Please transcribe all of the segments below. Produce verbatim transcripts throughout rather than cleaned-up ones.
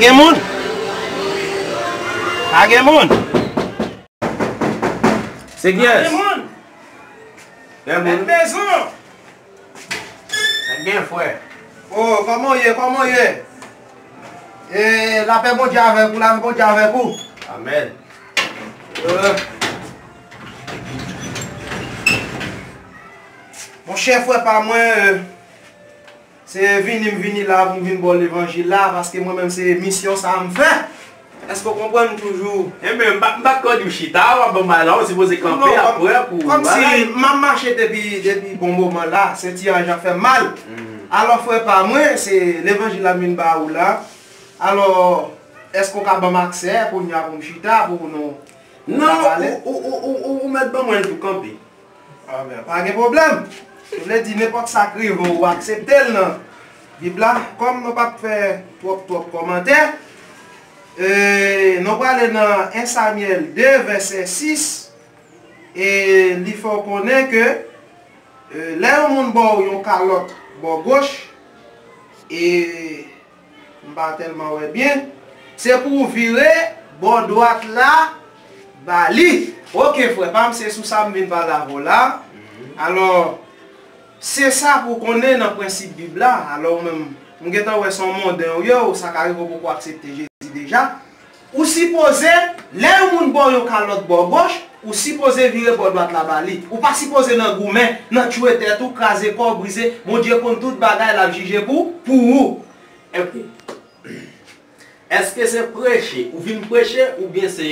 Gen moun? Pa gen moun? Se kiyès? Pa gen moun? Gen moun? Mèt mezon! Gen frè. Oh, kòman w ye? Kòman w ye? E, lapè Bondye avèk ou, lapè Bondye avèk ou. Amèn. Euh. Monchè, frè pa mwen, euh, se vini m vini la pou m vin ba w levanjil la, paske mwen menm se misyon sa a m fè. Èske w konprann m toujou? Enben, m pa, m pa t ka di w chita, w ap ban m la, w sipoze kanpe apre pou bagay. Kòmsi m ap mache depi, depi bon moman la, senti an jan fè m mal. Alò, frè pa mwen, se levanjil la m vin ba ou la. Alò, èske w ka ban m aksè kounye a pou m chita, pou nou, nou ka pale? Non, ou, ou, ou, ou, ou mèt ban mwen l tou kanpe. Amèn. Pa gen pwoblèm. Sa vle di nenpòt sa k rive w, ou aksepte l nan Bib la. Kòm nou p ap fè twòp, twòp kòmantè, e, nou prale nan en Samyèl de, vèsè sis, e li fè w konnen ke, e, lè yon moun ba w yon kalòt bò goch, e, M pa tèlman wè byen. Se pou w vire bò dwat la ba li. Oke, frè pa m, se sou sa m vin pale avè w la. Alò, se sa pou w konnen nan prensip Bib la. Alò, ou menm, m gentan wè se yon monden w ye, ou sa ka rive w poko aksepte Jezi deja. Ou sipoze, lè yon moun ba w yon kalòt bò goch, ou sipoze vire bò dwat la ba li. Ou pa sipoze nan goumen, nan tchwe tèt ou, kraze kò w, brize. Bondye konn tout bagay, l ap jije pou, pou ou. Oke. Èske se preche ou vin preche oubyen se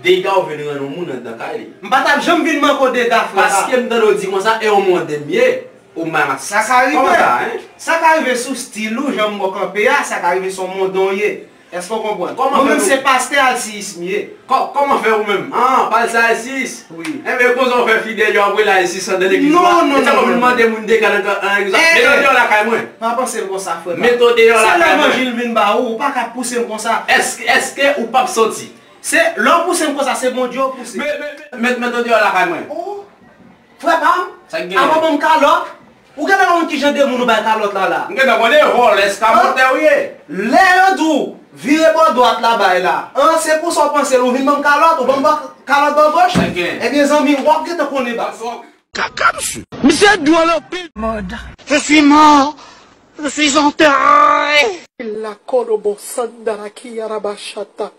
dega ou vin rann yon moun anndan kay li? M pa t ap janm vin manke w dega, frè. Paske m tande w di konsa, e yon monden m ye, ou mamas. Sa ka rive. Kòman sa, en? Sa ka rive sou stil ou, jan m wè w kanpe a, sa ka rive se yon monden w ye. Èske w konprann? Mwen menm se pastè alsiyis m ye. Kò-, kòman fè ou menm? Ah, pa alsiyis? Wi. Enben, konsa w fè fi dèyè w ap rele alsiyis anndan legliz la? Non, non, non, non. E sa w vin mande moun dega nan, nan legliz la? Mete w deyò lakay mwen. Pa panse m konsa, frè. Mete w deyò lakay mwen. Se levanjil m vin ba ou, ou pa ka pouse m konsa. Èske, èske ou p ap soti? Se, lè w pouse m konsa, se Bondye w pouse. Men, men, men, mete w deyò lakay mwen. Oh, frè pa m, sa k genyen? Avan ban m kalòt. Ou genlè konn kijan de moun ou bay kalòt la la? M gentan konnen vòlè, eskabotè ou ye. Lè yo di w vire bò dwat la bay la, an, se konsa w panse l, ou vin ban m kalòt, ou ban m kalòt bò goch? Ebyen, zanmi m, w ap gentan konnen ba. Kaka, misye. Misye dwòl anpil. Mòd. Je suis mort. Je suis enterré. La kodobo sandara ki yarabashata.